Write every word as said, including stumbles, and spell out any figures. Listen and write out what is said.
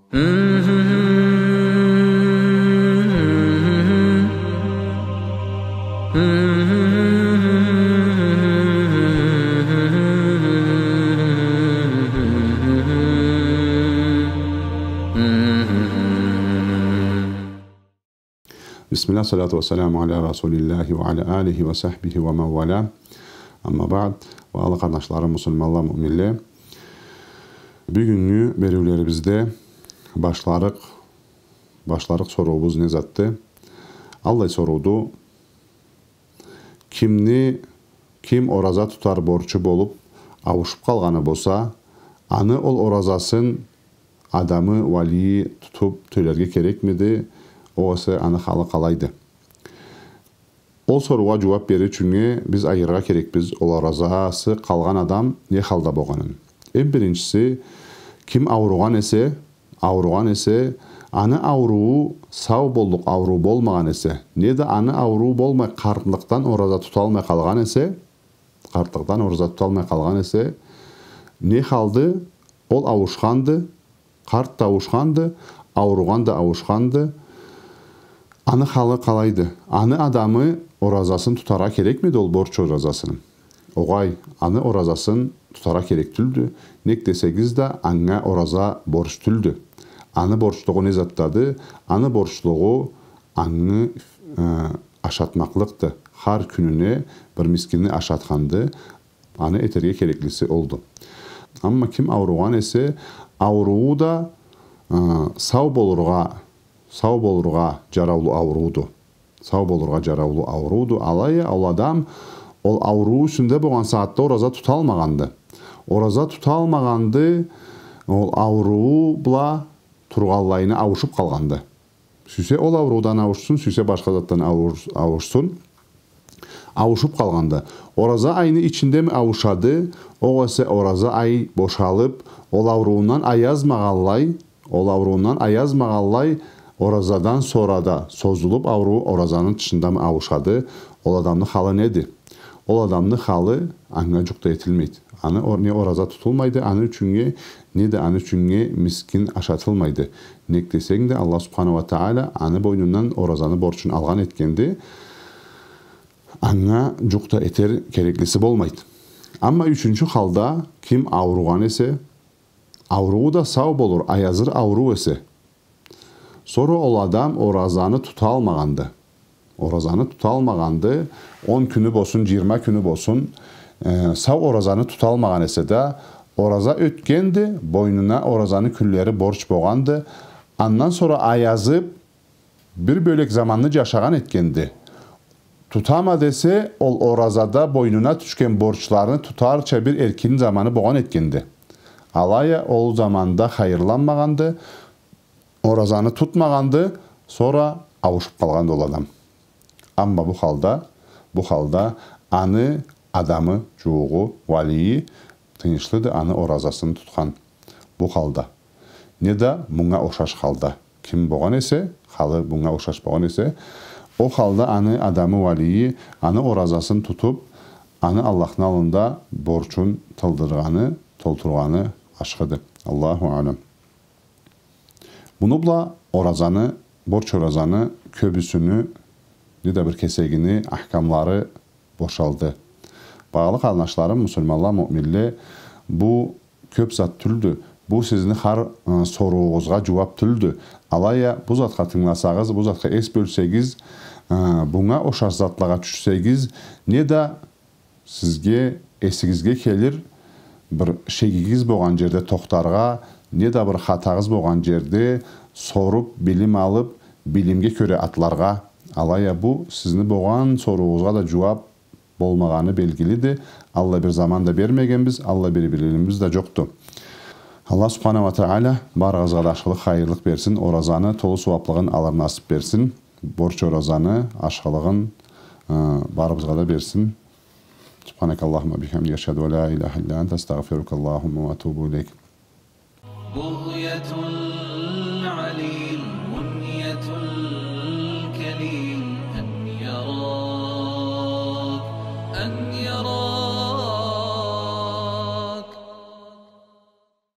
بسم الله، الصلاة والسلام على رسول الله وعلى آله وصحبه ومن والاه. أما بعد، багъалы къарнашларым, муслиманла, муъминле. Бюгюннгю бериулерибизде башларыкъ, башларыкъ соруубуз не затды? Аллай сорууду: кимни, ким ораза тутар борчу болуп ауушуп къалгъаны болса, аны ол оразасын адамы, уалийи тутуп тёлерге керекмиди, огъесе аны халы къалайды? Ол соруугъа джууап берир ючюннге биз айырыргъа керекбиз ол оразасы къалгъан адам не халда болгъанын. Эм биринчиси, ким ауругъан эсе, ауругъан эсе, аны ауруу сау боллукъ ауруу болмагъан эсе, неда аны ауруу болмай, къартлыкъдан ораза туталмай къалгъан эсе, къартлыкъдан ораза туталмай къалгъан эсе, не халды? Ол ауушханды, къарт да ауушханды, ауругъан да ауушханды. Аны халы къалайды? Аны адамы оразасын тутаргъа керекмиди, ол борч оразасын? Огъай, аны оразасын тутаргъа керек тюлдю. Нек десегиз да, анга ораза борч тюлдю. Аны борчлугъу не затдады? Аны борчлугъу аны, э, ашатмакълыкъды. Хар кюнюне бир мискинни ашатханды. Аны этерге кереклиси олду. Амма ким ауругъан эсе, ауруу да, э, сау болургъа, сау болургъа джараулу аурууду. Сау болургъа джараулу аурууду. Алай а ол адам ол ауруу юсюнде болгъан сагъатда ораза туталмагъанды. Ораза туталмагъанды, ол ауруу бла тургъанлайына ауушуп къалгъанды. Сюйсе ол ауруудан ауушсун, сюйсе башха затдан аур-, ауушсун. Ауушуп къалгъанды. Ораза айны ичиндеми ауушады, огъесе ораза ай бошалып, ол ауруундан аязмагъанлай, ол ауруундан аязмагъанлай, оразадан сора да созулуп ауруу, оразаны тышындамы ауушады, ол адамны халы неди? Ол адамны халы анга джукъ да этилмейди. Аны ор-, не ораза тутулмайды аны ючюннге, неда аны ючюннге мискин ашатылмайды. Нек десенг да, Аллах субханаху уа тагъала аны бойнундан оразаны борчун алгъан этгенди, анга джукъ да этер кереклиси болмайды. Амма ючюнчю халда, ким ауругъан эсе, ауруу да сау болур, аязыр ауруу эсе, сора ол адам оразаны туталмагъанды. Оразаны туталмагъанды, он кюню болсун, джыйырма кюню болсун, э, сау оразаны туталмагъан эсе да, ораза ётгенди, бойнуна оразаны кюнлери борч болгъанды. Андан сора аязып, бир бёлек заманны джашагъан этгенди. Тутама десе, ол оразада бойнуна тюшген борчларыны тутарча бир эркин заманы болгъан этгенди. Алай а ол заманда хайырланмагъанды, оразаны тутмагъанды, сора ауушуп къалгъанды ол адам. Амма бу халда, бу халда аны адамы, джууугъу, уалийи тыйыншлыды аны оразасын тутхан. Бу халда. Неда мунга ошаш халда. Ким болгъан эсе, халы мунга ошаш болгъан эсе, ол халда аны адамы, уалийи аны оразасын тутуп, аны Аллахны аллында борчун толтургъаны, толтургъаны ашхыды. Аллаху аълам. Муну бла оразаны, борч оразаны кёбюсюню, неда бир кесегини ахкамлары бошалды. Багъалы къарнашларым, муслиманла, муъминле, бу кёб зат тюлдю. Бу сизни хар, ы, сорууугъузгъа джууаб тюлдю. Алай а бу затха тынгыласагъыз, бу затха эс бёлсегиз, ы, бунга ошаш затлагъа тюшсегиз, неда сизге, эсигизге келир, бир шегигиз богъан джерде тохтаргъа, неда бир хатагъыз богъан джерде соруб, билим алыб, билимге кёре атларгъа. Алай а бу сизни богъан сорууугъузгъа да джууаб болмагъаны белгилиди. Аллай бир заман да бермегенбиз, аллай бир билимибиз да джокъду. Аллах субханаху уа тагъала барыгъызгъа да ашхылыкъ, хайырлыкъ берсин, оразаны толу сууаблыгъын алыр насыб берсин, борч оразаны ашхылыгъын, ы, барыбызгъа да берсин. سبحانك اللهم وبحمدك، أشهد أن لا إله إلا أنت، أستغفرك اللهم وأتوب إليك. بغية العلي المنية الكليل.